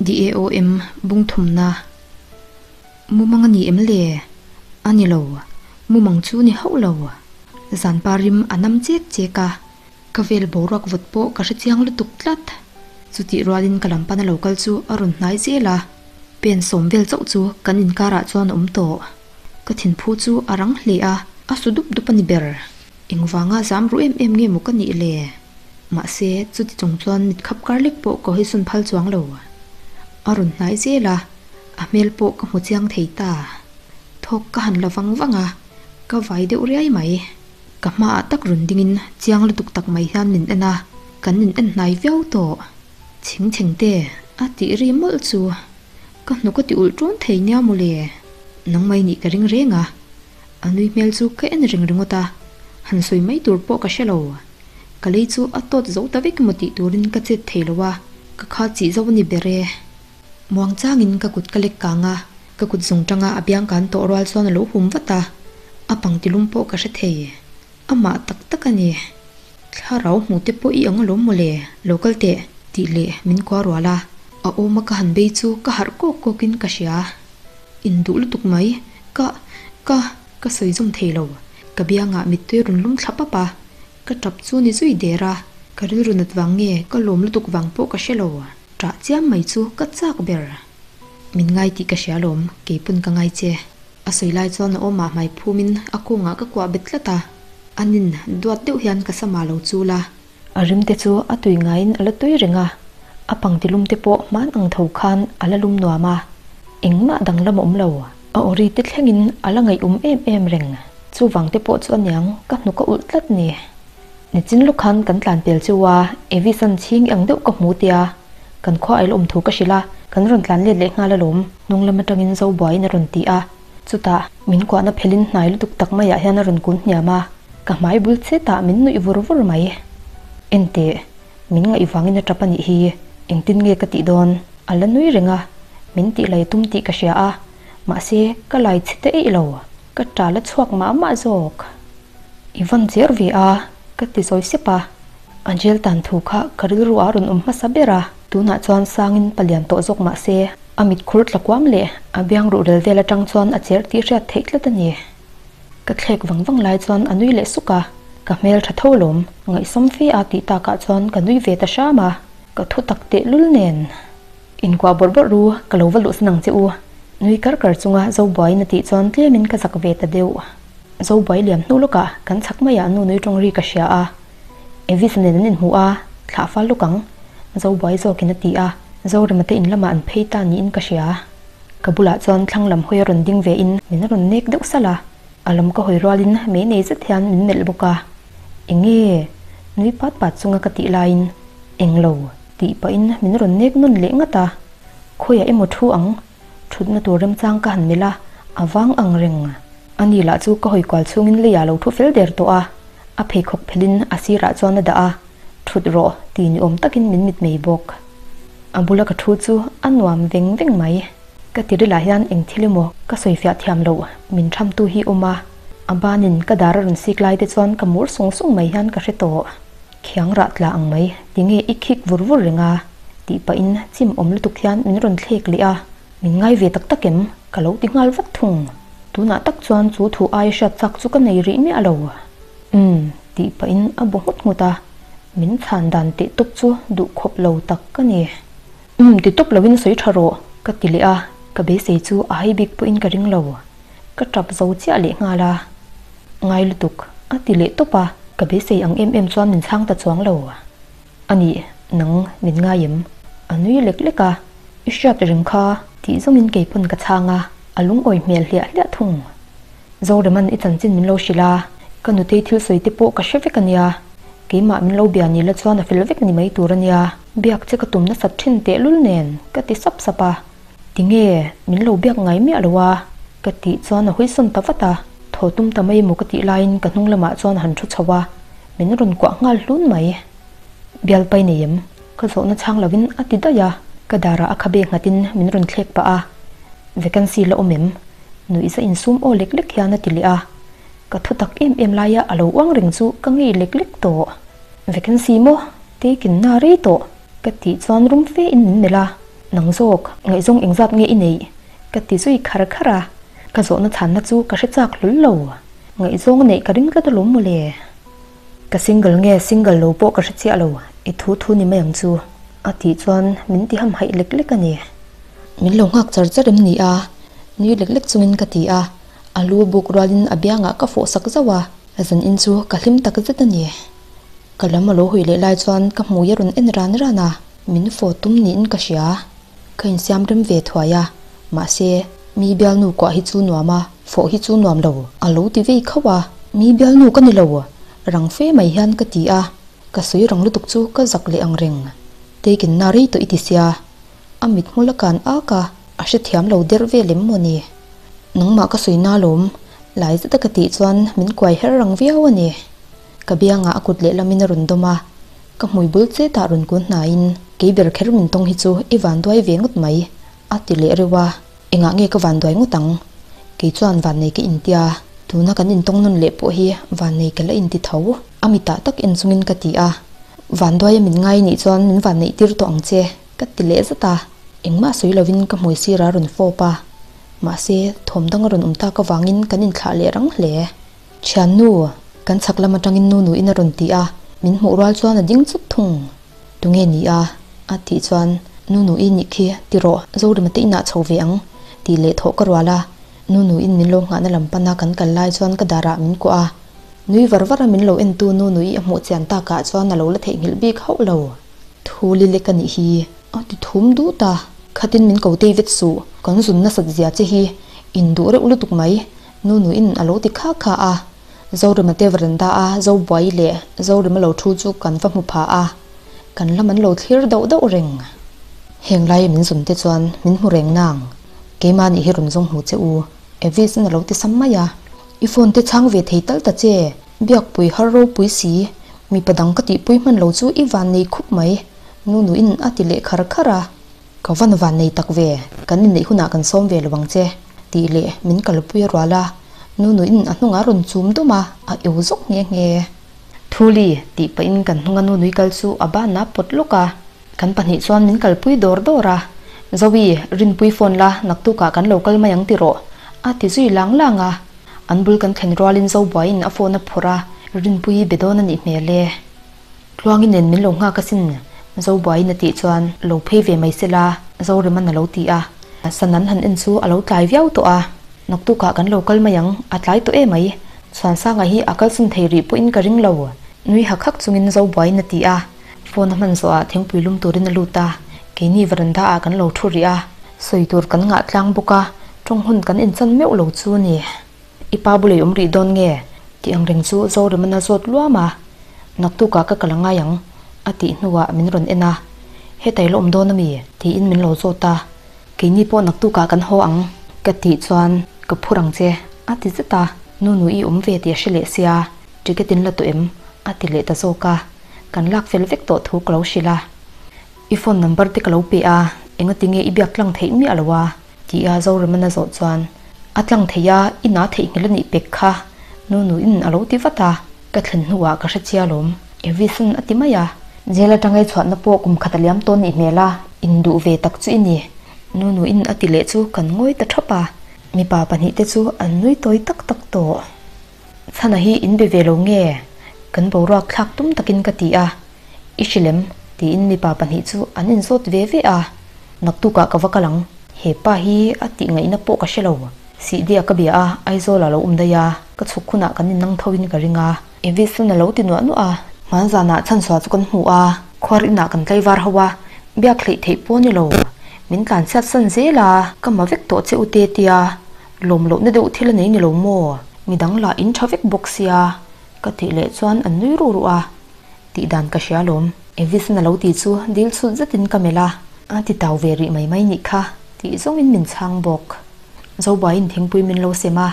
DAOM bung thumna Mumang a ni em le? A ni lo. Mumang chu ni hauh lo. Zan parim a nam chek chek a, ka vel boruak vawt pawh ka hrechiang lutuk tlat. Chutih rualin ka lam pana lo kal chu a rawn hnai zel a, pen sawm vel chauh chu kan inkarah chuan a awm tawh. Ka thinphu chu a rang hle a, a su dup dup a ni ber. Engvanga zam ru em em nge maw ka nih le? Mahse, chuti chung chuan mit khap kar lek pawh ka hawisawn phal chuang lo. A rawn hnai zel a, a hmel pawh ka hmu chiang thei ta. Thawk ka han la vang vang a, ka vai deuh riai mai. Ka hmaah tak rawn dingin chiang lutuk tak mai hian min en a, kan in en hnai viau tawh. Chhing chheng te, a tih ri mawlh chu. Ka hnuk a ti ulh ṭawn thei nia mawle. Nangmai nih ka ring reng a. A nui hmel chu ka en reng ringawt a, han sawi mai tur pawh ka hre lo. Ka lei chu a tawt zo ta vek emaw tih turin ka chet thei lo a, ka kha chih zo a ni ber e. Muang changin ka kut ka lek kang a, ka kut zawng tanga a biang kan tawh rual chuan a lo hum vat a, a pangtilum pawh ka hre thei. Amah tak tak a ni. Thlarau hmuh te pawh i ang alawm mawle, lo kal teh, tih leh min kua rual a, a awma ka han bei chu ka harh kawk kawkin ka hria. Induh lutuk mai, ka, ka, ka sawi zawm thei lo. Ka biangah mittui rawn lum thla pap a, ka tap chu ni zui der a, ka rilru nat vang nge ka lawm lutuk vang pawh ka hre lo. Ṭah chiam mai chu ka chak ber. Min ngai tih ka hria alawm, keipawn ka ngai che. A sawi lai chuan a awmah hmai phumin a kawngah ka kuah bet tlat a, a nin duat deuh hian ka sama lo chul a. A rim te chu a tui ngaiin a la tui reng a, a pangti lum te pawh hman ang tho khan a la lum nuam a, engmah danglam a awm lo. A awri te thlengin a la ngaihawm em em reng. Chuvang te pawh chu aniang ka hnuk a ulh tlat ni. Nichin lawk khan kan tlan pel chu a, Evis-a'n chhing ang deuh ka hmu tia kan khua ail awm thu ka hrilh a, kan rawn tlan let leh nghal alawm, hnung lam atangin zo buaiin a rawn ti a, chutah min kuahna phelin hnai lutuk tak maiah hian a rawn kun hniam a, ka hmai bul chetah min nuih vur vur mai. Enteh, min ngaih vangin a tap a nih hi, engtin nge ka tih dawn? A la nui reng a, min tih lai tum tih ka hria a, mahse ka lai chhe ta eih lo, ka ta la chhuak mah mah zawk. I van cher ve a, ka ti zawi sep a. Angel tan thu kha ka rilru ah rawn awm hmasa ber a, tunah chuan sangin palian tawh zawk mah se, a mit khur tla kuam leh a biang ruh rel vel atang chuan a cher tih hriat theih tlat a ni. Ka thlek vang vang lai chuan a nui leh suk a, ka hmel tha tho lawm, ngaihsam fe a tih takah chuan ka nui ve ta hram a, ka thu tak teh lul nen. Inkuah bawrh bawrh ru, ka lo va luh san ang che u, nui kar kar chunga Zobuaiin a tih chuan tlemin ka zak ve ta deuh. Zobuai liam hnu lawkah kan chhak maiah nu nui tawng ri ka hria a, Evis nen an inhmuh a, thlah fal lawk ang, Zobuai zawkin a ti a, Zorema te in lamah an phei ta niin ka hria. Ka bulah chuan thlang lam hawi a rawn ding ve in min rawn nek deuh salh a, a lam ka hawi rualin mei nei zet hian min melh bawk a, Enge? Nui pat pat chunga ka tih laiin, Englo, tih pahin min rawn nek nawn leh ngat a, Khawiah emaw thu ang? Thutna tur remchang ka han melh a, a vang ang reng. Ani lah chu ka hawi kual chhungin leiah lo thu fel der tawh a, a pheikhawk phelin a sirah chuan a dah a, Thut rawh, ti ni awm takin min mit mei bawk. A bula ka thu chu a nuam veng veng mai. Ka tirilah hian eng thil emaw ka sawifiah thiam loh min thamtu hi awm a, a banin ka dar a rawn sik lai te chuan ka mur sung sung mai hian ka hre tawh. Khiang rah tla ang mai, tinge i khik vur vur reng a? tih pahin chim awm lutuk hian min rawn thlek leh a, min ngai ve tak tak em? Ka lo ti nghal vat thung. Tunah tak chuan chu thu ai hriat chak chu ka nei rih miah lo. Umm, tih pahin a bu nghut nghut a, min chhan dan teh tawp chu duh khawp lo tak ka ni. Umm, ti tawp loin sawi tha rawh, ka ti leh a, ka beisei chu a hai bik pawhin ka ring lo. Ka tap zo chiah leh nghal a. Ngai lutuk, a ti leh tawp a, ka beisei ang em em chuan min chhang ta chuang lo. A nih, nang min ngai em? A nui lek lek a, I hriat reng kha, tih zawngin kei pawn ka chhang a, a lungawi hmel hliah hliah thung. Zoreman i chanchin min lo hrilh a, ka nutei thil sawi te pawh ka hre vek a nia. Keimah min lo bia ni la chuan a fel vek ni mai tur a nia. Biak che ka tum nasat thin tehlul nen, ka ti sap sap a. Tinge, min lo biak ngai miah lo a? Ka tih chuan a huisawn ta vat a, thaw tum ta mai emaw ka tih laiin ka hnung lamah chuan a han thu chho a, min rawn kuah nghal hlun mai. Bialpai nei em? Ka zawhna chhang lovin a ti daih a, ka darah a khabe nghatin min rawn thlek pah a, Vacancy la awm em? Nuihza insum aw lek lek hian a ti leh a, ka thu tak em em laia a lo uang reng chu ka ngei lek lek tawh. Vacancy maw? Taking na rei tawh ka tih chuan rum fe in min melh a. Nang zawk, ngaihzawng engzat nge i neih? Ka ti zui khar khar a, ka zawhna chhanna chu ka hre chak hlul lo. Ngaihzawng a neih ka ring tlat alawm mawle. Ka single nge single lo pawh ka hre chiah lo, i thu thu ni mai ang chu, a tih chuan min ti hamhaih lek lek a ni. Min lo nghak char char em ni a? Nui lek lek chungin ka ti a, a lu buk rualin a biangah ka fawh sak zauh a, zan in chu ka hlim tak zet a ni. Ka lam a lo hawi leh lai chuan ka hmui a rawn en ran ran a, min fawh tum niin ka hria. Ka insiam rem ve thuai a, mahse, mi bialnu kuah hi chu nuam a, fawh hi chu nuam lo, a lo ti vei khauh a. Mi bialnu ka ni lo, rang fe mai hian ka ti a, ka sawi rang lutuk chu ka zak leh ang reng. Teikin na rei tawh i ti sia, a mit hmul a kan ak a, a hrethiam lo der vel em maw ni? Nangmah ka sawi na lawm, lai zeta ka tih chuan min kuai her rang viau a ni. Ka biangah a kut lehlamin a rawn dawm a, ka hmui bul chetah rawn kun hnaiin, Kei ber kher min tawng hi chu i vanduai ve ngawt mai, a ti leh reuh a, Engah nge ka vanduai ngawt ang? Kei chuan vannei ka intia, tuna kan intawng nawn leh pawh hi vannei ka la inti tho, a mitah tak en chungin ka ti a, Vanduaia min ngai nih chuan min vanneih tir tawh ang che, ka ti leh zat a, engmah sawi lovin ka hmui sirah a rawn fawp a, mahse thawm dang a rawn awm tak avangin kan inthlah leh rang hle. Thiannu, kan chhak lam atangin nu nuin a rawn ti a, min hmuh rual chuan a ding chut thung. Tunge ni a? a tih chuan Nu nui nih khi ti rawh, Zorima te inah chho ve ang tih leh thawh ka rual a. Nu nuin min lo nghahna lam pana kan kal lai chuan ka darah min kuah a. Nui var var a min lo entu nu nui a hmuh chian takah chuan a lo la theihnghilh bik hauh lo. Thu li lek a nih hi. A ti thum dut a, Khatin min ko tei vet suh, kan zun nasat zia che hi induh reuh lutuk mai. Nu nuin a lo ti kha kha a, Zorema te veranda a Zobuai leh Zorema lo thu chu kan va hmu pha a, kan lam an lo thlir dauh dauh reng. Heng laia min zun te chuan min hmu reng nang, keimah nih hi rawn zawng hmu che u, Evis-in a lo ti sam mai a. I phone te chhang ve thei tal ta che, Biakpui har ropui si, mipa dang ka tihpui hman lo chu i van nei khup mai, Nu nuin a ti leh khar khar a. Ka van van nei tak ve, kan inneih hunah kan sawm ve lo ang che, tih leh min kalpui a rual a, Nunuin a hnungah rawn chum dum a, a eu zawk nghe nghe. Thuli, tih pahin kan hnunga Nunui kal chu a ban a pawt lawk a, kan pahnih chuan min kalpui dawr dawr a, Zoe, Rinpui phone la, naktukah kan lo kal mai ang ti rawh, a ti zui lang lang a. An bul kan thlen rualin Zobuaiin a phone a phawrh a, Rinpuii be dawn a nih hmel e. Tluangi nen min lo nghak asin, Zobuaiin a tih chuan lo phei ve mai sela, Zoreman a lo ti a. San an han en chu a lo tlai viau tawh a, naktukah kan lo kal mai ang, a tlai tawh e mai. Chhuansanga hi a kalchun thei rih pawhin ka ring lo, nui hak hak chungin Zobuaiin a ti a. Phone a hman zawhah thingpui lum turin a lut a, keini veranda ah kan lo thu rih a, sawi tur kan ngah tlang bawk a, tawng hun kan inchan meuh lo chu a ni. I pa bulei awm rih dawn nge? Tih ang reng chu Zoreman a zawt luam a, Naktukah ka kal a ngai ang, a tih hnuah min rawn en a, Hetah i la awm dawn a mi? Tiin min lo zawt a, Keini pawh naktukah kan haw ang, ka tih chuan Ka phur ang che, a ti zet a, Nu nu i awm ve tih a hre leh sia, ticket in la tawh em? a ti leh ta zawk a, kan lak fel vek tawh thu ka lo hrilh a, I phone number te ka lo pe a, engatinge i biak tlang theih miah lo a? Ti a Zoremana zawh chuan, A tlang thei a, i na theihnghilh a nih pek kha, nu nuin a lo ti vat a, ka thlen hnuah ka hre chia lawm, Evisan a ti mai a. Jail atanga i chhuahna pawh kum khat a liam tawn nih hmel a, induh ve tak chu i ni, nu nuin a ti leh chu kan ngawi ta thap a, mipa pahnihte chu an nui tawi tak tak tawh. Chhana hi in be ve lo nge? Kan boruak thlak tum takin ka ti a, I hrilem? tiin mipa pahnih chu an inzawt ve ve a, Naktukah ka va kal ang. He pa hi a tih ngaihna pawh ka hre lo. Sihdia ka bia a, Aizawl ah lo awm daih a, ka chhuk hunah kan innang tho in ka ring a. Evis chuan a lo ti nuah nuah a. Hmanzanah chhanchhuah chu kan hmu a, khuar inah kan tlaivar ho a, biak hleih theih pawh ni lo. Min tlanchhiat san zel a, ka ma vek tawh che u te tia, lawm lohna deuh thil a nei ni lo maw? Midang lah in tha vek bawk sia, ka tih leh chuan an nui ruh ruh a. Tih dan ka hria lawm. Evis-in a lo ti chu dil chhut zetin ka melh a. A ti tau ve rih mai mai nih kha tih zawngin min chhang bawk. Zobuaiin thingpui min lo sem a,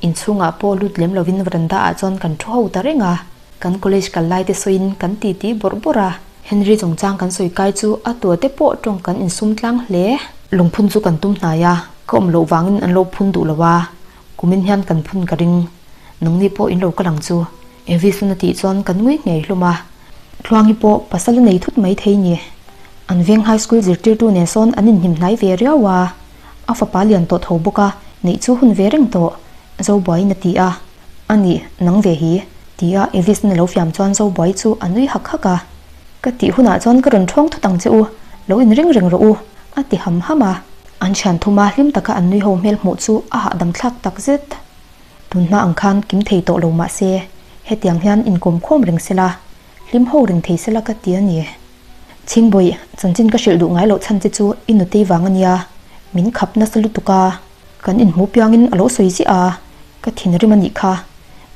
inchhungah pawh lut lem lovin veranda ah chuan kan thu ho ta reng a. Kan college kal lai te sawiin kan titi bawrh bawrh a. Henry chungchang kan sawi kai chu a tua te pawh tawng kan insum tlang hle. Lungphun chu kan tum hnai a, ka awm loh vangin an lo phun duh lo a, kumin hian kan phun ka ring. Nangni pawh in lo kal ang chu. Evis-in a tih chuan kan ngui ngei hlum a, Tluangi pawh pasal a nei thut mai thei ni. An veng high school zirtirtu nen sawn an inhnim hnai ve riau a, a fapa lian tawh tho bawk a, neih chu hun ve reng tawh, Zobuaiin a ti a. A nih, nang ve hi, tia Evis-in a lo fiam chuan Zobuai chu a nui hak hak a. Ka tih hunah chuan ka rawn ṭhawng thut ang che u, lo inring reng rawh u, a ti ham ham a. An thian thuma hlim taka an nui ho hmel hmuh chu a hahdam thlak tak zet. Tun hma ang khan kim thei tawh lo mah se, hetiang hian inkawm khawm reng sela, hlim ho reng thei sela ka ti a ni. Chhingbawih, chanchin ka hrilh duh ngai loh chhan che chu i nutei vang a nia, min khap nasa lutuk a, kan inhmu piangin a lo sawi ziah a, ka thinrim a nih kha.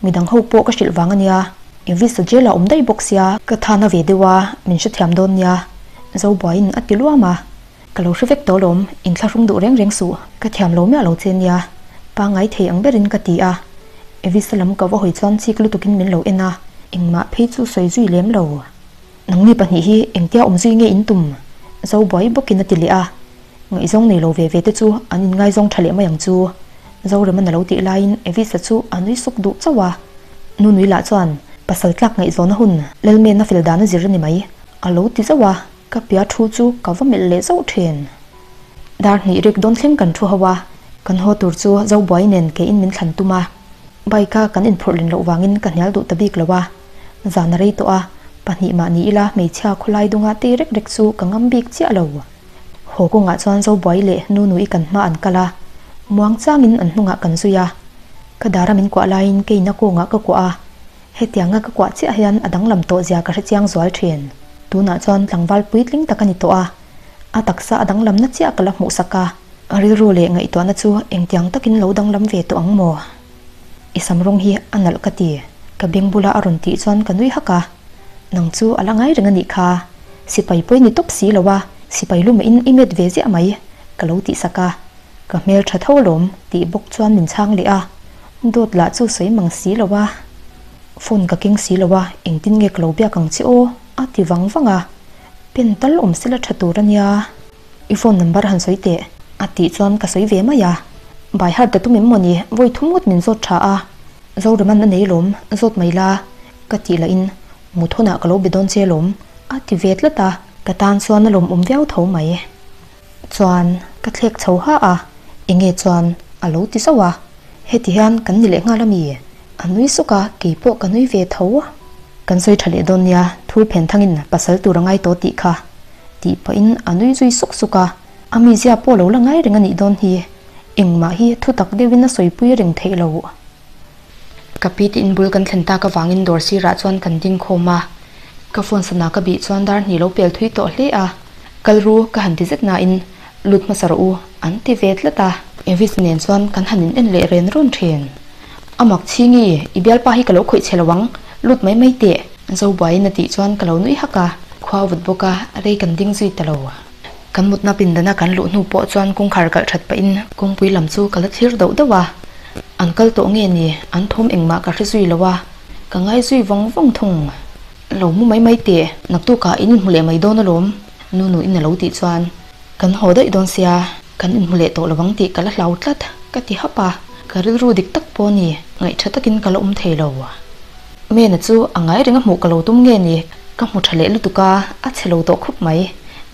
Midang ho pawh ka hrilh vang a nia, Evis a jail ah awm daih bawk sia, ka tha na ve deuh a, min hrethiam dawn nia, Zobuaiin a ti luam a. Ka lo hre vek tawh lawm, inthlahrung duh reng reng suh, ka thiam lo miah lo che nia, pangngai thei ang berin ka ti a. Evisa lam ka va hawi chuan chik lutukin min lo en a, engmah phei chu sawi zui lem lo. Nangni pahnih hi engtia awm zui nge in tum? Zobuai bawkin a ti leh a. Ngaihzawng nei lo ve ve te chu an inngaizawng tha leh mai ang chu. Zorema'n a lo tih laiin Evisa chu a nui suk duh chauh a. Nunui lah chuan, Pasal tlak ngaihzawn a hun, Lalmena fel dan a zir a ni mai, a lo ti zauh a. Ka pia thu chu ka va melh leh zauh thin. Dar hnih rik dawn thleng kan thu ho a, kan haw tur chu Zobuai nen keiin min thlan tum a. Bike a kan inphurh len loh vangin ka hnial duh ta bik lo a. Zan a rei tawh a, pahnih mah ni ila hmeichhia khawlai dunga tei rek rek chu ka ngam bik chiah lo. Haw kawngah chuan Zobuai leh Nunui kan hma an kal a, muang changin an hnungah kan zui a. Ka dara min kuah laiin keiin a kawngah ka kuah a. Hetianga ka kuah chiah hian a danglam tawh zia ka hrechiang zual thin. Tunah chuan tlangval puitling tak a ni tawh a, a taksa a danglamna chiah ka la hmuhsak a. A rilru leh ngaihtuahna chu engtiang takin lo danglam ve tawh ang maw? I sam rawng hi a nalh ka ti, ka beng bula a rawn tih chuan ka nui hak a. Nang chu a la ngai reng a nih kha, sipai pawi ni tawp si lo a, sipai lumah in i met ve ziah mai, ka lo tihsak a. Ka hmel tha tho alawm tih bawk chuan min chhang leh a, dawt lah chu sawi mang si lo a, phone ka keng si lo a, engtin nge ka lo biak ang che aw a ti vang vang a, pen tal awm sela tha tur a nia, i phone number han sawi teh a tih chuan ka sawi ve mai a, by heart ta tum em maw ni vawi thum ngawt min zawt tha a, Zoraman a nei lawm zawt mai la ka tih lah in mut hunah ka lo be dawn che lawm a ti ve tlat a, ka tan chuan a lawmawm viau tho mai. Chuan ka thlek chho ha a, enge chuan a lo ti zauh a, heti hian kan ni leh nghal a mi? A nui suk a, keipawh ka nui ve tho. Kan sawi tha leh dawn nia, thul phen thangin pasal tur a ngai tawh tih kha tih pahin a nui zui suk suk a, a mizia pawh lo la ngai reng a nih dawn hi, engmah hi thutak deuhin a sawipui reng theih loh. Ka pi te inbul kan thlen tak avangin dawr sirah chuan kan ding khawm a, ka phone sana ka bih chuan dar hnih lo pel thui tawh hle a, kal ru ka han ti zet nain lut hmasa rawh u an ti ve tlat a. Evis nen chuan kan han in en leh ren rawn thin. A mak chhingi, i bialpa hi ka lo khawih che lo ang, lut mai mai teh. Zobuaiin a tih chuan ka lo nui hak a, khua vut bawk a, rei kan ding zui ta lo. Kan mutna pindana kan luh hnu pawh chuan kawngkhar kalh that pahin kawngpui lam chu ka la thlir dauh dauh a, an kal tawh nge ni an thawm engmah ka hre zui lo a, ka ngai zui vawng vawng thung. Lo mu mai mai teh, naktukah in inhmu leh mai dawn alawm, nu nu in a lo tih chuan kan haw daih dawn sia, kan inhmu leh tawh lovang tih ka la hlau tlat, ka ti hap a, ka rilru dik tak pawh ni, ngaihṭha takin ka la awm thei lo. Mena chu a ngai reng a hmuh ka lo tum nge ni? Ka hmu tha leh lutuk a, a chhe lo tawh khawp mai.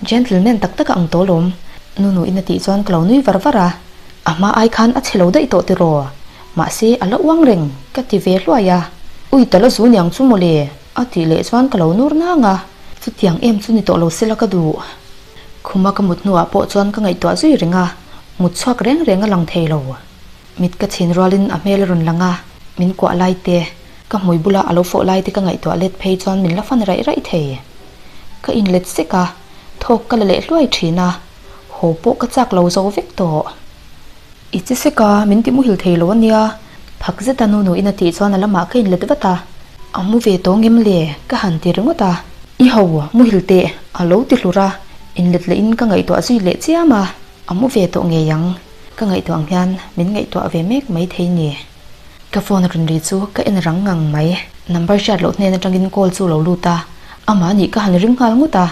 Gentleman tak tak a ang tawh lawm. Nunu in a tih chuan ka lo nui var var a. A hma ai khan a chhe lo daih tawh tiraw? Mahse a la uang reng, ka ti ve hluai a. Ui ta la zu niang chu mawle, a tih leh chuan ka lo nur nang a. Chutiang em chu ni tawh lo sela ka duh. Khuma ka mut hnuah pawh chuan ka ngaihtuah zui reng a, mut chhuak reng reng a lang thei lo. Mit ka chhin rualin a hmel a rawn lang a, min kuah lai te, ka hmui bula a lo fawh lai te ka ngaihtuah let phei chuan min la fan raih raih thei. Ka inlet sek a, thawk ka la leh hluai thin a, haw pawh ka chak lo zo vek tawh. I che sek a, min ti muhil thei lo a nia, phak zeta nu nuin a tih chuan a lamah ka inlet vat a, a mu ve tawng em le? ka han ti ringawt a, I ho, muhil teh, a lo ti hlur a, inlet lehin ka ngaihtuah zui leh chiam a. A mu ve tawh ngei ang, ka ngaihtuah ang hian min ngaihtuah ve mek mai thei ni. Ka phone rawn ri chu ka en rang ngang mai. Number hriat loh hnen atangin call chu lo lut a, amah nih ka han ring nghal ngawt a.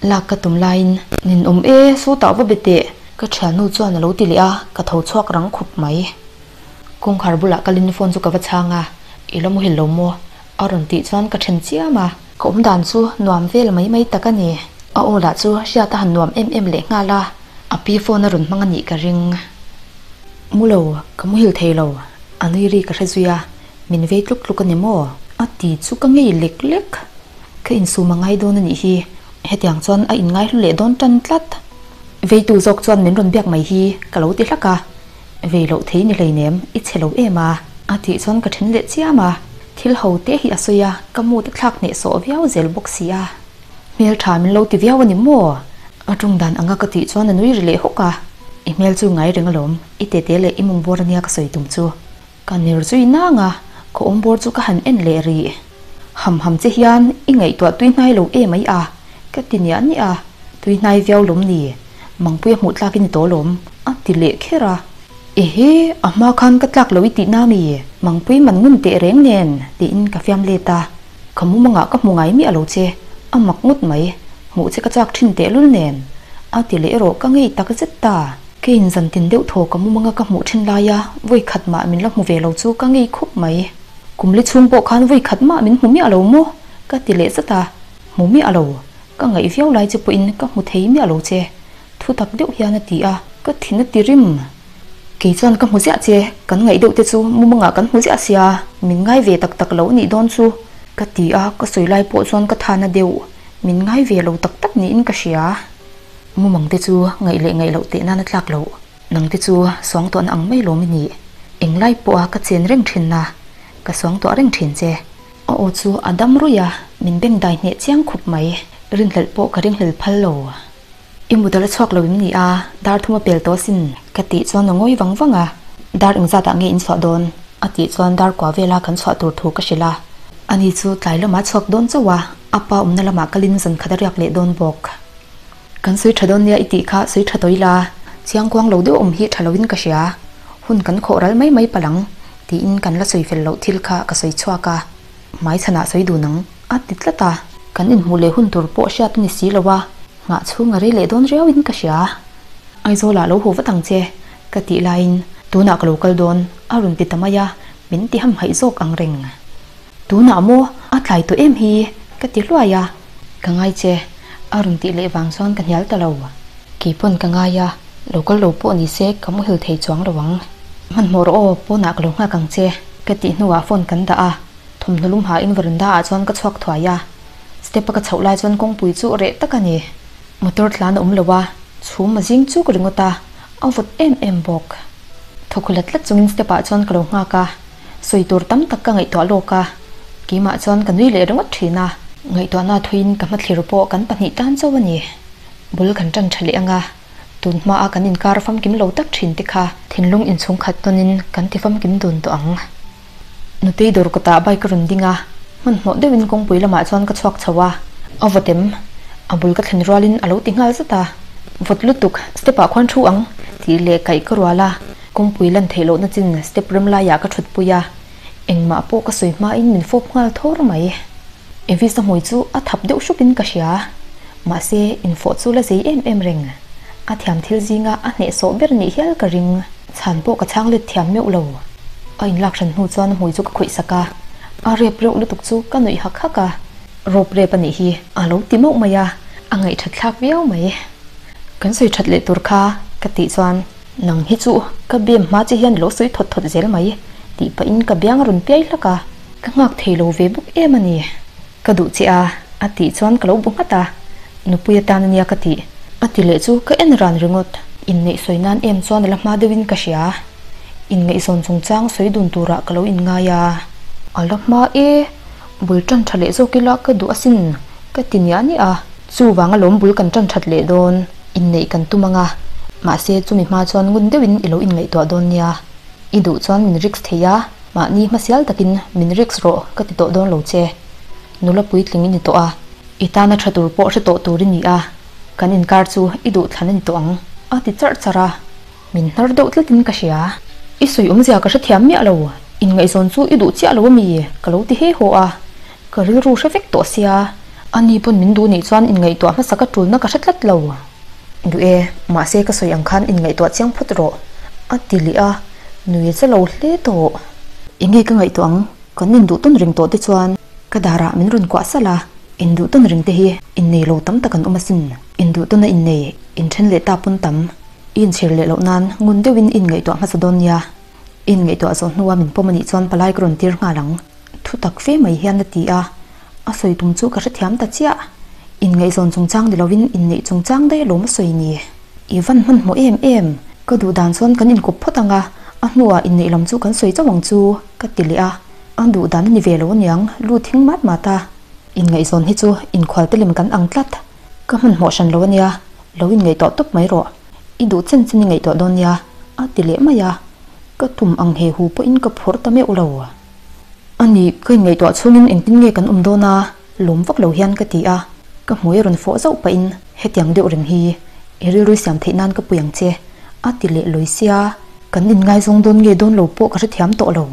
Lak ka tum laiin, Nin awm e, sawtah va be teh, ka thiannu chuan a lo ti leh a, ka tho chhuak rang khup mai. Kawngkhar bulah kalin phone chu ka va chhang a, I la muhil lo maw? a rawn tih chuan ka then chiam a. Ka awmdan chu nuam vel mai mai tak a ni. A aw lah chu hriat a han nuam em em leh nghal a, a pi phone a rawn hmang a nih ka ring. Mu lo, ka muhil thei lo, a nui ri ka hre zui a, min vei tluk tluk a ni maw? A ti chu ka ngei lek lek. Ka insum a ngai dawn a nih hi, hetiang chuan a inngaihlu leh dawn tan tlat. Veitu zawk chuan min rawn biak mai hi ka lo ti hlak a, vei loh thei ni hleinem, i chhe lo em a? A tih chuan ka then leh chiam a, thil ho te hi a sawi a, ka mood a thlak hnehsawh viau zel bawk si a. Hmel tha min lo ti viau a ni maw? A ṭawng dan anga ka tih chuan a nui ri leh hawk a, I hmel chu ngai reng alawm, i tete leh i mung bawr ania ka sawi tum chu. Ka ner zui nang a, ka awm bawr chu ka han en leh rih. Ham ham che hian i ngaihtuah tui hnai lo em ai a, ka ti niah niah a, tui hnai viau lawm ni, Mangpuia hmuh tlak i ni tawh lawm, a ti leh kher a. Ehe, a hma khan ka tlak lo i tih na mi, Mangpui man ngun teh reng nen, tiin ka fiam let a. Ka mumangah ka hmu ngai miah lo che, a mak ngawt mai, hmuh che ka chak thin tehlul nen, a ti leh erawh ka ngei tak zet ta. Ka inzan tin deuh thaw ka mumanga ka hmuh thin laia vawi khat mah min la hmu ve lo chu ka ngei khawp mai. Kum li chhung pawh khan vawi khat mah min hmu miah lo maw? Ka ti leh zat a, hmu miah lo, ka ngaih viau lai che pawhin ka hmu thei miah lo che, thu tak deuh hian a ti a, ka thin a ti rim. Kei chuan ka hmu ziah che, kan ngaih deuh te chu mumangah kan hmu ziah sia, min ngai ve tak tak lo nih dawn chu, ka ti a, ka sawi lai pawh chuan ka thana deuh, min ngai ve lo tak tak niin ka hria. Mumang te chu ngaih leh ngaih loh teh nan a tlak loh, nang te chu suangtuahna ang mai lawm i nih, englai pawha ka chen reng thin na, ka suangtuah reng thin che. A aw chu a dam ruih a, min beng dai hneh chiang khup mai, rinhlelh pawh ka ringhlel phal lo. I mut a la chhuak lo im ni a, dar thum a pel tawh asin, ka tih chuan a ngawi vang vang a, dar engzat ah nge in chhuah dawn? A tih chuan dar kua vela kan chhuah tur thu ka hrilh a, ani chu tlai lamah a chhuak dawn chauh a, a pa awmna lamah kalin zan khat a riak leh dawn bawk. Kan sawi tha dawn nia i tih kha sawi tha tawh ila, chiang kuang lo deuh awm hi tha loin ka hria, hun kan khawh ral mai mai palh ang, tiin kan la sawi fel loh thil kha ka sawi chhuak a, hmai chhanah sawi dun ang, a ti tlat a. Kan inhmuh leh hun tur pawh hriat a ni si lo a, nghah chhung a rei leh dawn riauin ka hria. Aizawlah lo haw vat ang che, ka tih laiin tunah ka lo kal dawn, a rawn ti ta mai a, min ti hamhaih zawk ang reng. Tunah maw a tlai tawh em hi? ka ti hluai a, ka ngai che, a rawn tih leh vang chuan ka hnial ta lo. Keipawn ka ngai a, lo kal lo pawh ni se ka muhil thei chuang lo ang. Hmanhmawh rawh aw, pawnah ka lo nghak ang che, ka tih hnuah phone kan dah a, thawmhnaw lum hain veranda ah chuan ka chhuak thuai a. Step a ka chhoh lai chuan kawngpui chu reh tak a ni. Motor tlan a awm lo a, chhum a zing chuk ringawt a, a vawt em em bawk. Thawk lat tlat chungin step ah chuan ka lo nghak a. Sawi tur tam tak ka ngaihtuah lawk a, keimah chuan ka nui leh ringawt thin a. Ngaihtuahna thuiin ka hmathlir pawh kan pahnih tan chauh a ni. Bul kan tan tha leh ang a, tun hmaa kan inkar famkim lo tak thin te kha thinlung inchhung khat tawnin kan ti famkim dun tawh ang. Nutei dawr kawtah bike a rawn ding a, hmanhmawh deuhin kawngpui lamah chuan ka chhuak chho a, a vawt em? A bul ka thlen rualin a lo ti nghal zat a, vawt lutuk, step ah khuan thu ang tih leh kaih ka rual a. Kawngpui lan theih lohna chin step rem laiah ka thut pui a, engmah pawh ka sawi hmain min fawp nghal thawr mai. Evis a hmui chu a thap deuh hrupin ka hria, mahse infawh chu la zei em em reng. A thiam thil zinga a hnehsawh ber nih hial ka ring. Chhan pawh ka chhang let thiam meuh lo. A inlak hran hnu chuan a hmui chu ka khawih sak a, a rep reuh lutuk chu ka nuih hak hak a. Rawp rep a nih hi a lo ti mauh mai a, a ngaihthat thlak viau mai. Kan sawi that leh tur kha ka tih chuan. Nang hi chu ka bem hma che hian lo sawi thawt thawt zel mai tih pahin ka biang a rawn piai hlak a, ka nghak thei lo ve bawk em a ni. Ka duh che a, a tih chuan ka lo bu nghat a, nupui atan a nia ka tih. A ti leh chu ka en ran ringawt. Inneih sawi nan em chuan a la hma deuhin ka hria. Inngaihzawn chungchang sawi dun turah ka lo inngai a. A la hma e, bul tan tha leh zawk ila ka duh asin ka ti niah niah a, chuvang alawm bul kan tan that leh dawn. Inneih kan tum ang a, mahse chumi hma chuan ngun deuhin i lo inngaihtuah dawn nia. I duh chuan min risk thei a, mahni hmasial takin min risk rawh ka ti tawh dawn lo che. Nula puitling i ni tawh a, i tana tha tur pawh hre tawh tur i ni a, kan inkar chu i duh thlan a ni tawh ang, a ti charh charh a. Min hnar deuh tlatin ka hria. I sawi awmzia ka hrethiam miah lo, inngaihzawn chu i duh chiah lo a mi? ka lo ti he haw a, ka rilru hre vek tawh sia, ani pawn min duh nih chuan inngaihtuah hmasa ka tulna ka hre tlat lo. Duh e, mahse ka sawi ang khan inngaihtuah chiang phawt rawh, a ti leh a, nui a che lo hle tawh. Enge ka ngaihtuah ang, kan induh tawn reng tawh te chuan ka darah min rawn kuah salh a. Induh tawn reng te hi innei lo tam tak an awm asin. Induh tawna innei, inthen leh ta pawn tam. I inchhir leh loh nan ngun deuhin i inngaihtuah hmasa dawn nia. I inngaihtuah zawh hnua min pawm anih chuan palai ka rawn tir nghal ang. Thu tak fe mai hian a ti a, a sawi tum chu ka hrethiam ta chiah. Inngaihzawn chungchang ni lovin inneih chungchang daih alawm a sawi ni. I van hmanhmawh em em, ka duh dan chuan kan inkawp phawt ang a, a hnuah inneih lam chu kan sawi chauh ang chu, ka ti leh a. A duh dan a ni ve lo aniang, lu thing mat mat a. Inngaihzawn hi chu inkhual te lem kan ang tlat. Ka hmanhmawh hran lo ania, lo inngaihtuah tawp mai rawh. I duh chen chen i ngaihtuah dawn nia, a ti leh mai a. Ka tum ang he hu pawhin ka phur ta meuh lo. A ni, ka inngaihtuah chhungin engtin nge kan awm dawn a? Lawm vak lo hian ka ti a. Ka hmui a rawn fawh zauh pahin, Hetiang deuh reng hi i rilru siam theih nan ka pui ang che, a ti leh lawi sia. Kan inngaizawng dawn nge dawn lo pawh ka hrethiam tawh lo.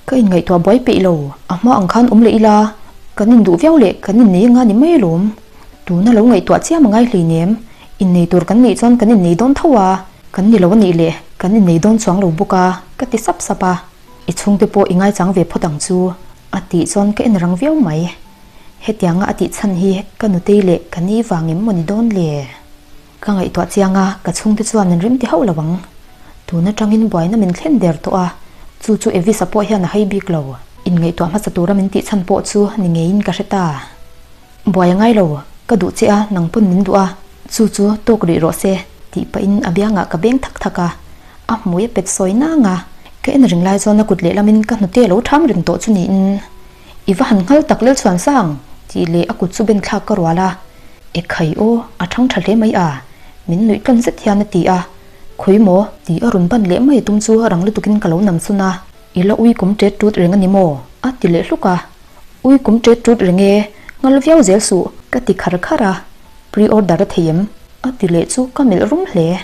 Ka inngaihtuah buai peih lo, a hma ang khan awm leh ila, kan induh viau leh kan innei anga ni mai alawm. Tuna lo ngaihtuah chiam a ngai hleinem, innei tur kan nih chuan kan innei dawn tho a, kan ni lo a nih leh kan innei dawn chuang lo bawk a, ka ti sap sap a. I chhungte pawh i ngaichang ve phawt ang chu, a tih chuan ka en rang viau mai. Hetianga a tih chhan hi ka nutei leh ka ni vang em maw ni dawn le? Ka ngaihtuah chiang a, ka chhungte chuan min rim ti hauh lo ang. Tun atangin buaina min thlen der tawh a, chu chu Evisa pawh hian a hai bik lo. Inngaihtuah hmasa tura min tih chhan pawh chu ni ngeiin ka hre ta. Buai a ngai lo, ka duh che a, nang pawn min duh a, chu chu tawk rih rawh se, tih pahin a biangah ka beng thak thak a. A hmui a pet sawi nang a, ka en ring lai chuan a kut lehlamin ka hnute a lo ṭham reng tawh chu niin, I va han nghal tak Lalchhuansang! tih leh a kut chu ben thlak ka rual a. Ekhai aw, a thang tha hle mai a, min nuih tlawn zet hian a ti a. Khawi maw? Tih a rawn ban leh mai tum chu rang lutukin ka lo nam sun a. I la ui kum tet tut reng a ni maw? A ti leh hluk a. Ui kum tet tut reng e, nghal viau zel suh, ka ti khar khar a. Pre-order a thei em? A ti leh chu ka melh rum hle.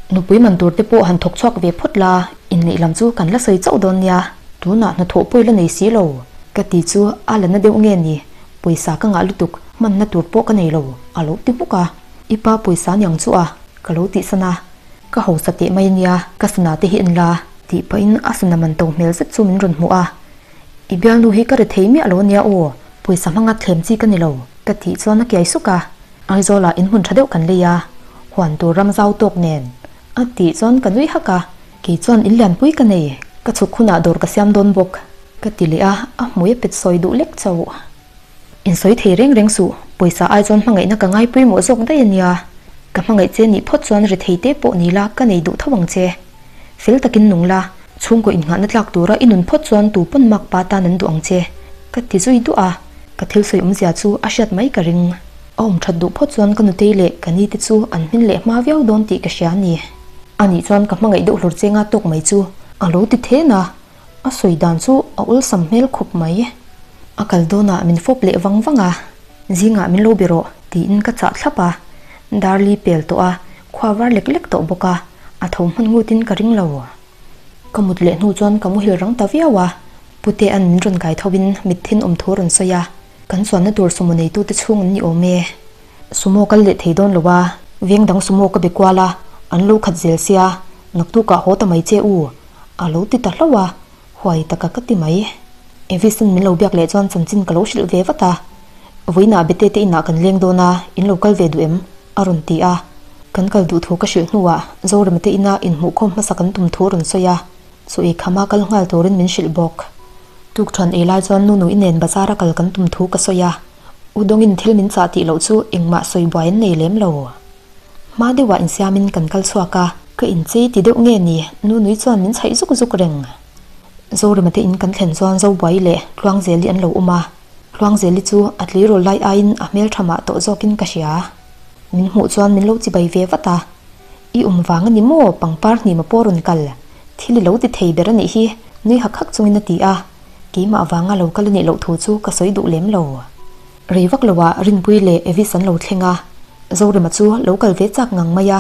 Nupui man tur te pawh han thawk chhuak ve phawt la, inneih lam chu kan la sawi chauh dawn nia, tunah hnathawh pawh i la nei si lo, ka ti chu a la na deuh nge ni, pawisa ka ngah lutuk, hmanna tur pawh ka nei lo, a lo ti hmuk a. I pa pawisa niang chu a, ka lo tih san a, ka hausa teh mai ania, ka sana te hi en la, tih pahin a sana man to hmel zet chu min rawn hmuh a, I bialnu hi ka ri thei miah lo ania aw, pawisa hmanga thlem chi ka ni lo, ka tih chuan a kiai suk a. Aizawlah in hmun tha deuh kan lei a, huan tur ram zau tawk nen a tih chuan ka nui hak a, kei chuan in lianpui ka nei, ka chhuk hunah dawr ka siam dawn bawk ka ti leh a, a hmui a pet sawi duh lek chauh. In sawi thei reng reng suh, pawisa ai chuan hmangaihna ka ngai pawimawh zawk daih a nia, ka hmangaih che nih phawt chuan ri thei te pawh ni la ka nei duh tho ang che. Fel takin nung la, chhungkaw innghahna tlak tura i nun phawt chuan tu pawn mak pa tan an duh ang che, ka ti zui duah a, ka thil sawi awmzia chu a hriat mai ka ring. A awm that duh phawt chuan ka nutei leh ka ni te chu an hmin leh hma viau dawn tih ka hria a ni. Anih chuan ka hmangaih deuh hlur chenga tawk mai chu a lo ti then a, a sawi dan chu a awlsam hmel khawp mai. A kal dawnah min fawp leh vang vang a, Zingah min lo be rawh tiin ka chah thlap a, Darli pel tawh a, khua var lek lek tawh bawk a, a tho hman ngutin ka ring lo. Ka mut leh hnu chuan ka muhil rang ta viau a, Putea'n min rawn kai thovin mitthin awm thu a rawn sawi a, kan chuanna tur sumo neitute chhung an ni awm e. Sumo kal leh thei dawn lo a, veng dang sumo ka be kual a, an lo khat zel sia, naktukah haw ta mai che u, a lo ti ta hlauh a, huai taka ka ti mai. Evis-a'n min lo biak leh chuan chanchin ka lo hrilh ve vat a, Vawiinah Bete te inah kan leng dawn a, in lo kal ve duh em? a rawn ti a. Kan kal duh thu ka hrilh hnuah Zorema te ina inhmuhkhawm hmasa kan tum thu a rawn sawi a, chu ei khama kal nghal turin min hrilh bawk. Tukthuan ei lai chuan Nunu i nen bazar a kal kan tum thu ka sawi a, U Dawngin thil min chah tih loh chu engmah sawi buai an nei lem lo. Hma deuhah insiamin kan kal chhuak a, ka inchei ti deuh nge ni, Nunui chuan min chhaih zuk zuk reng. Zorema te in kan thlen chuan Zobuai leh Tluangzeli an lo awm a, Tluangzeli chu a tleirawl lai aiin a hmeltha mah tawh zawkin ka hria. Min hmuh chuan min lo chibai ve vat a, I awm vang a ni maw pangpar hnima pawh rawn kal, thil i lo ti thei ber a nih hi nui hak hak chungin a ti a, keimah vanga lo kal a nih loh thu chu ka sawi duh lem lo. Rei vak loah Rinpui leh Evis an lo thleng a, Zorema chu lo kal ve chak ngang mai a,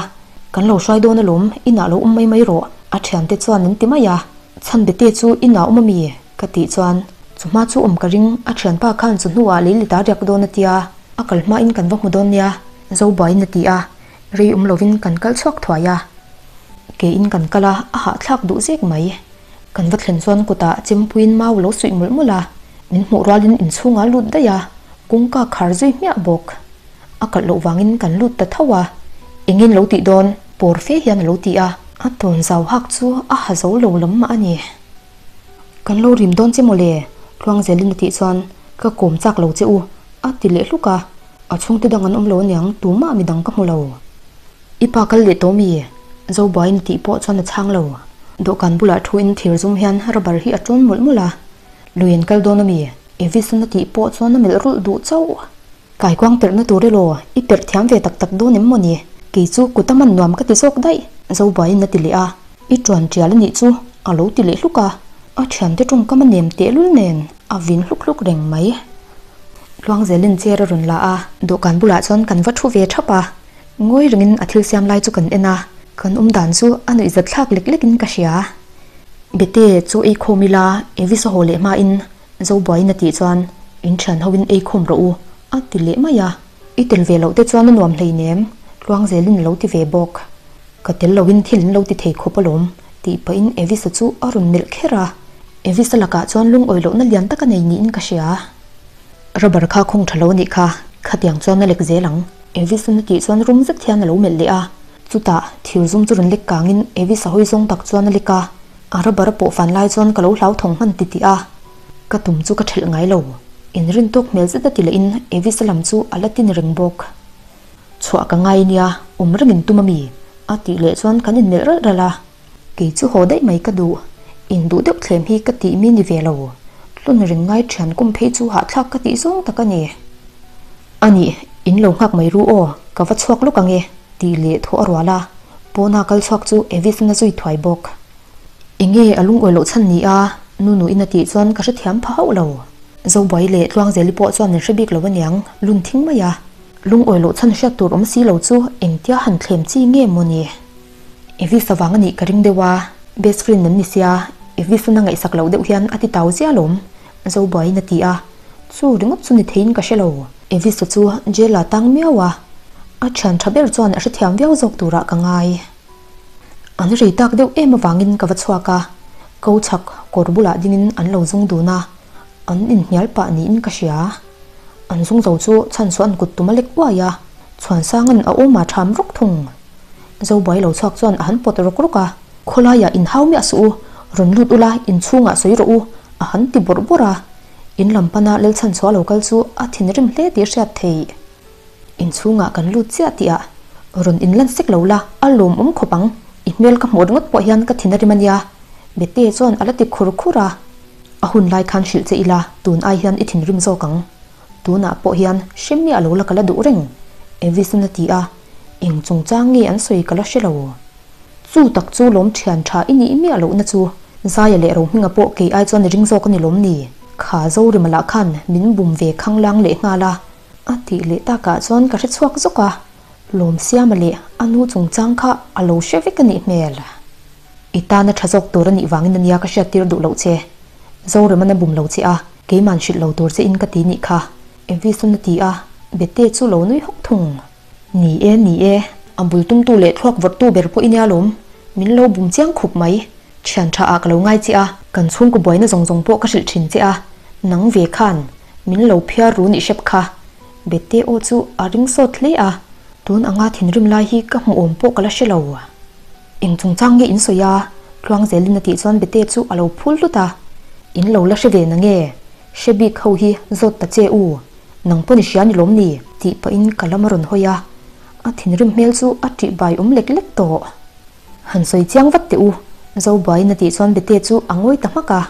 Kan lo hruai dawn alawm, inah lo awm mai mai rawh, a thiante chuan an ti mai a, Chhan bete chu inah awm ami? ka tih chuan, Chu hma chu awm ka ring, a thianpa khan chu hnuah lei lita riak dawn a tia, a kal hmain kan va hmu dawn nia, Zobuaiin a ti a, rei awm lovin kan kal chhuak thuai a. Keiin kan kal a, a hahthlak duh zek mai. Kan va thlen chuan kutah chempuiin mau lo suih mawlh mawlh a, min hmuh rualin inchhungah lut daih a. Kawngka khar zui hmiah bawk. A kalh loh vangin kan lut ta tho a. Engin lo tih dawn? Pawr fe hian a lo ti a. A tawn zau hak chu a ha zo lo lam mah a ni. Kan lo rim dawn che mawle, Tluangzelin a tih chuan ka kawm chak lo che u, a ti leh hluk a. A chhungte dang an awm lo aniang, tumah midang ka hmu lo. I pa kal leh tawh mi? Zobuaiin a tih pawh chuan a chhang lo. Dawhkan bulah thuin thir zum hian rubber hi a tawn mawlh mawlh a. Lui an kal dawn a mi? Evis-an a tih pawh chuan a melh rulh duh chauh. Kaikuang perhna tur elaw? I perh thiam ve tak tak dawn em mawni? Kei chu kut a man nuam ka ti zawk daih, Zobuaiin a ti leh a. I ṭuan ṭial a nih chu, a lo ti leh hluk a. A ṭhiante ṭawngkam a nem tehlul nen a vin hluk hluk reng mai. Tluangzelin chair a rawn la a, dawhkan bulah chuan kan va ṭhu ve ṭhap a. Ngawi rengin a thil siam lai chu kan en a, kan awm dan chu a nuihzat thlak lek lekin ka hria. Bete, chaw ei khawm ila, Evis a haw leh hmain Zobuaiin a tih chuan in thian hoin ei khawm rawh u, a ti leh mai a. I tel ve loh te chuan a nuam hleinem, Tluangzelin a lo ti ve bawk. Ka tel loin thil in lo ti thei khawp alawm, tih pahin Evisa chu a rawn melh kher a. Evisa lakah chuan lungawi lohna lian tak a nei niin ka hria. Rubber kha khawng tha lo a nih kha, khatiang chuan a lek zel ang. Evisan a tih chuan rum zet hian a lo melh leh a. Chutah, thir zum chu rawn lek kangin Evis a hawi zawng tak chuan a lek a. A rubber a pawh fan lai chuan ka lo hlauthawng hman ti tih a. Ka tum chu ka thelh ngai lo. Inrin tawk hmel zet a ti lehin Evis a lam chu a la tin reng bawk. Chhuah ka ngai nia, awm rengin tum a mi? A tih leh chuan kan inmelh ralh ralh a. Kei chu haw daih mai ka duh. In duh deuh thlem hi ka tih mi ni ve lo. Hlun ring ngai thian kum phei chu hahthlak ka tih zawng tak a ni. A nih, in lo nghak mai ru aw, ka va chhuak lawk ang e, tih leh thaw a rual a. Pawna kal chhuak chu Evis-in a zui thuai bawk. Enge a lungawi loh chhan ni a, Nunuin a tih chuan ka hrethiam pha hauh lo. Zobuai leh Tluangzeli pawh chuan min hre bik lo aniang, lun thing mai a. Lungawi loh chhan hriat tur awm si lo chu engtia han thlem chi nge maw ni? Evis avang a nih ka ring deuh a, best friend an ni sia, Evis-in a ngaihsak loh deuh hian a ti tau zia alawm, Zobuaiin a ti a. Chu ringawt chu ni theiin ka hre lo. Evis-a chu jail-ah tang miau a, a thian tha ber chuan a hrethiam viau zawk turah ka ngai. An rei tak deuh em avangin ka va chhuak a, ko chhak kawr bulah dingin an lo zung dun a, an inhnial pah niin ka hria. An zung zo chu chhan chu an kut tum a lek uai a, Chhuansanga'n a awmah tham rawk thung. Zobuai lo chhuak chuan a han pawt rawk rawk a, Khawlaiah inhau miah suh u, rawn lut ula inchhungah sawi rawh u, a han ti bawrh bawrh a. In lam pana Lalchhanchhuah lo kal chu a thinrim hle tih hriat theih. Inchhungah kan lut chiah tih ah rawn inlan sek lo la, a lawmawm khawp ang, i hmel ka hmuh ringawt pawh hian ka thin a rim a nia, Bete chuan a la ti khur khur a. A hun lai khan hrilh che ila tun ai hian i thinrim zawk ang. Tunah pawh hian hre miah lo la ka la duh reng, Evis-in a ti a, eng chungchang nge an sawi ka la hre lo. Chu tak chu lawm thian tha i nih miah lohna chu Zaia leh Rohminga pawh kei ai chuan i ring zawk a ni lawm ni? Kha Zorima lah khan min bum ve khanglang leh nghal a, a tih leh takah chuan ka hre chhuak zawk a, Lawmsiama leh a nu chungchang kha a lo hre vek a nih hmel. I tana tha zawk tur a nih vangin a nia ka hriattir duh loh che. Zorima na bum lo che a, keiman hrilh lo tur che in ka ti nih kha, Evis-an a ti a, Bete chu lo nui hawk thung. Ni e, ni e, a bul tumtu leh thluak vawrhtu ber pawh i nia lawm. Min lo bum chiang khup mai. Thian tha ah ka lo ngai che a, kan chhungkaw buaina zawng zawng pawh ka hrilh thin che a, nang ve khan min lo phiar ru nih hrep kha. Bete aw chu a ring sawt hle a, tun anga thinrim lai hi ka hmuh awm pawh ka la hre lo. Eng chungchang nge in sawi a? Tluangzelin a tih chuan Bete chu a lo phul hlut a, In lo la hre ve na nge? Hre bik ho hi zawt ta che u. Nang pawn i hria ni lawm ni? Tih pahin ka lam a rawn hawi a, a thinrim hmel chu a ṭih bai awm lek lek tawh. Han sawi chiang vat teh u, Zobuaiin a tih chuan Bete chu a ngawi ta hmak a,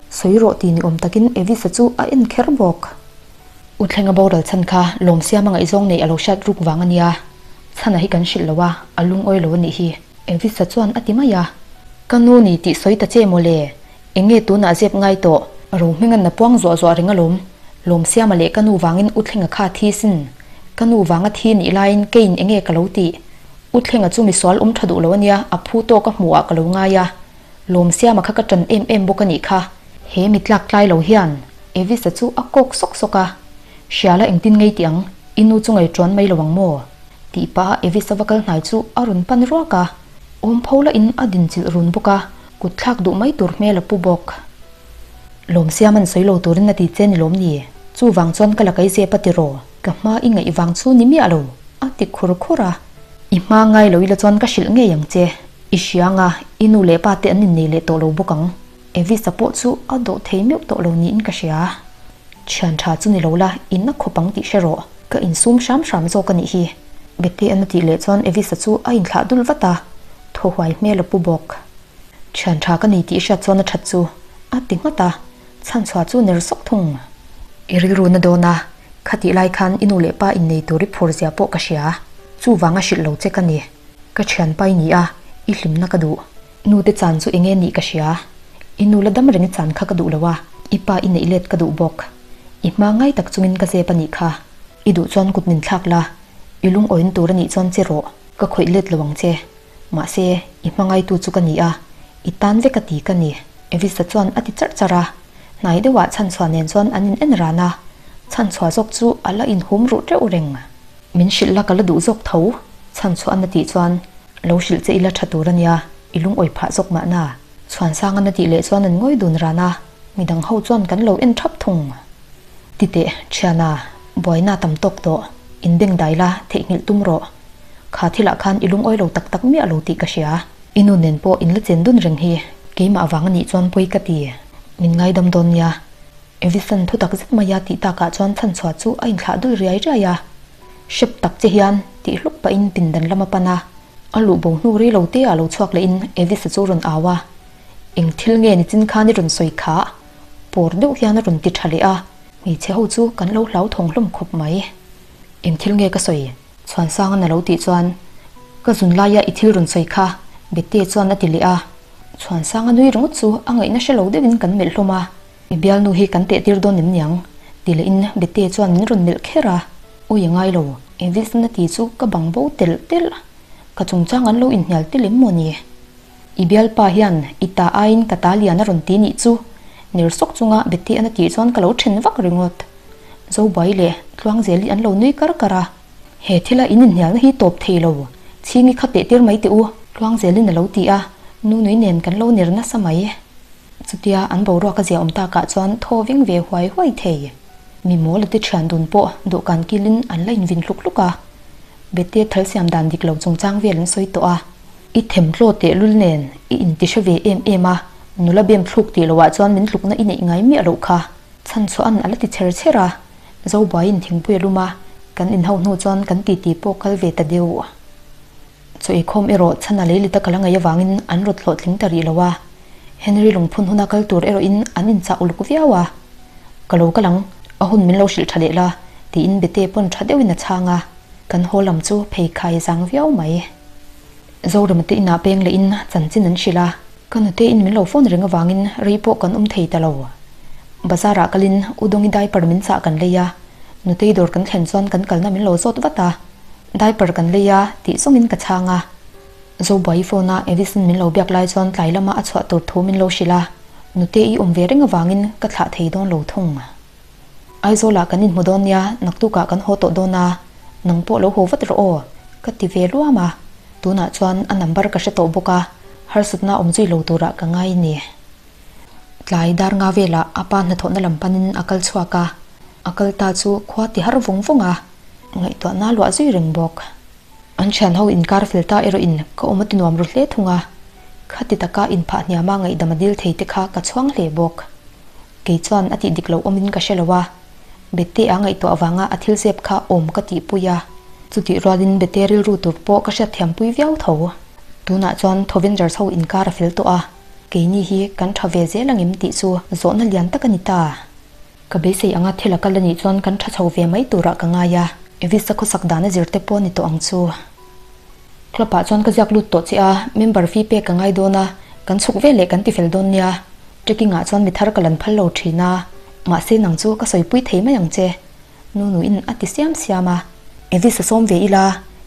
sawi rawh tih ni awm takin Evisa chu a en kher bawk. U Thlenga boral chhan kha Lawmsiama ngaihzawng nei a lo hriat ruk vang a nia, chhana hi kan hrilh lo a, a lungawi lo a nih hi, Evisa chuan a ti mai a. Ka nu ni tih sawi ta che mawle, Enge tunah zep ngai tawh? Rohminga'n a puang zuah zuah reng alawm. Lawmsiama leh ka nu vangin U Thlenga kha thi sin. Ka nu vanga thi nih laiin keiin enge ka lo tih? U Thlenga chu misual awm tha duh lo ania, a phu tawk a hmuh ah ka lo ngai a. Lawmsiama kha ka ṭan em em bawk a nih kha. He mi tlak tlai lo hian Evisa chu a kawk sawk sawk a. Hriala engtin ngei tih ang? I nu chu ngaihtuan mai lo ang maw? Tih pah a Evisa va kal hnai chu a rawn pan ruak a. Awm pho lah in a din chilh run bawk a, kut thlak duh mai tur hmel a pu bawk. Lawmsiam an sawi lo turin a ti che ni lawm ni? Chuvang chuan ka la kai zep a tiraw? Ka hma i ngaih vang chu ni miah lo, a ti khur khur a. I hma ngai lo ila chuan ka hrilh ngei ang che. I hria anga i nu leh pa te an innei leh tawh lo bawk ang. Evis-a pawh chu a dawh thei meuh tawh lo niin ka hria. Thian tha chu ni lo la, in a khawp ang tih hre rawh. Ka insum hram hram zawk a nih hi. Bete-an a tih leh chuan Evis-a chu a inthlah dul vat a, thaw huai hmel a pu bawk. Thian tha ka nei tih hriat chuan a that chu a ti nghat a, chhanchhuah chu ner sawk thung. I rilru na dawn a, khatih lai khan i nu leh pa innei tur i phur zia pawh ka hria. Chuvang a hrilh lo che ka ni. Ka thianpa i ni a, i hlimna ka duh. Nu te chan chu enge nih ka hria. I nu la dam reng i chan kha ka duh lo a, i pa i neih let ka duh bawk. I hma ngai tak chungin ka zep a nih kha. I duh chuan kut min thlak la, i lungawiin tur a nih chuan che rawh, ka khawih let lo ang che. Mahse, i hmangaitu chu ka ni a, i tan vek a ti ka ni. Evisa chuan a ti charh charh a, hnai deuhah chhanchhuah nen chuan an in en ran a, chhanchhuah zawk chu a la inhum ruh teuh reng. Min hrilh la ka la duh zawk tho, chhanchhuah an a tih chuan lo hrilh che ila tha tur a nia, i lungawi phah zawk mahna. Chhuansang an a tih leh chuan an ngawi dun ran a, midang ho chuan kan lo en thap thung. Ti teh, thiana, buaina tam tawk tawh, inbeng dai la, theihnghilh tum rawh. Kha thilah khan i lungawi lo tak tak miah lo tih ka hria. I nu nen pawh in la chen dun reng hi, keimah vang a nih chuan pawi ka ti. Min ngaidam dawn nia. Evisan thu tak zet maia tih takah chuan chhanchhuah chu a inthlah dul riai riai a. Hrep tak che hian tih hluk pahin pindan lam a pan a. A luh bo hnu rei lo te ah lo chhuak lehin Evisa chu a rawn au a. Eng thil nge nichin khan i rawn sawi khah? Pawr deuh hian a rawn ti tha leh a. Hmeichhe ho chu kan lo hlauthawng hlawm khawp mai. Eng thil nge ka sawi? Chhuansanga na lo tih chuan, Ka zun laia i thil rawn sawi kha, Bete chuan a ti leh a. Chhuansanga nui ringawt chu a ngaihna hre lo deuhin kan melh hlawm a. I bialnu hi kan teh tir dawn em niang? ti lehin Bete chuan min rawn melh kher a. Ui a ngai lo, Evis na ti chu ka bang bo telh telh. Ka chungchang an lo inhnial tel em maw ni? I bialpa hian i ta aiin ka ta lian a rawn ti nih chu! Ner sawk chunga Bete-an a tih chuan ka lo then vak ringawt. Zobai leh Tluangzeli an lo nui kar kar a. He thila in inhnialna hi tawp thei lo, chhingi kha teh tir mai teh u, Tluangzelin a lo ti a, Nunui nen kan lo ner nasa mai. Chutia an boruak a zia awm takah chuan thaw veng ve huai huai thei. Mi mawl a ti thian dun pawh dawhkan kilin an la invin hluk hluk a. Bete thal siam dan dik lo chungchang vel an sawi tawh a. I themtlaw tehlul nen i inti hre ve em em a, nula bem thluk tih loah chuan min tlukna i neih ngai miah loh kha. Chhanchhuahan a la ti chher chher a, Zobuaiin thingpui a lum a, kan inhauh hnu chuan kan titi pawh kal ve ta deuh. Chaw eikhawm erawh chhan a leilita ka la ngaih avangin an rawt hlawhtling ta rih lo a, Henry lungphun huna kal tur erawhin an inchah uluk viau a. Ka lo kal ang, a hun min lo hrilh tha leh la, tiin Bete pawn tha deuhin a chhang a, kan haw lam chu pheikhai zang viau mai. Zorema te inah peng lehin chanchin an hrilh a, ka nute in min lo phone reng avangin rei pawh kan awm thei ta lo. Bazar ah kalin Udongi diaper min chah kan lei a, nutei dawr kan thlen chuan kan kalna min lo zawt vat a, diaper kan lei a tih zawngin ka chhang a. Zobuai phone a Edison min lo biak lai chuan tlai lama a chhuah tur thu min lo hrilh a, nute i awm ve reng avangin ka thlah thei dawn lo thung. Aizawlah kan inhmu dawn nia, naktukah kan haw tawh dawn a, nang pawh lo haw vat rawh aw, ka ti ve luam a. Tunah chuan a number ka hre tawh bawk a, harsatna awm zui lo turah ka ngai a ni. Tlai dar nga velah a pa hnathawhna lam panin a kal chhuak a, a kal ta chu khua ti har vawng vawng a, ngaihtuahna luah zui reng bawk. An thian ho inkar fel ta erawhin ka awm a ti nuam ru hle thung a, khati taka inphah hniama ngaihdam a dil thei te kha ka chhuang hle bawk. Kei chuan a tih dik loh awmin ka hre lo a, Bete a ngaihtuah avanga a thil zep kha awm ka tihpui a, chutih rualin Bete rilru tur pawh ka hriatthiampui viau tho. Tunah chuan Thovengers ho inkar a fel tawh a, keini hi kan tha ve zel angem tih chu zawhna lian tak a ni ta. Ka beisei anga thil a kal a nih chuan kan tha chho ve mai turah ka ngai a, Evisa khawsak dan a zir te pawh a ni tawh ang chu. Club ah chuan ka ziak lut tawh che a, member fee pek ka ngai dawn a, kan chhuk ve leh kan ti fel dawn nia. Trekking ah chuan mi thar ka lan phal lo thin a, mahse nang chu ka sawipui thei mai ang che. Nu nuin a ti siam siam a. Evis a sawm ve ila,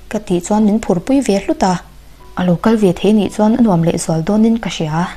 ka tih chuan min phurpui ve hlut a. A lo kal ve thei nih chuan a nuam lehzual dawnin ka hria.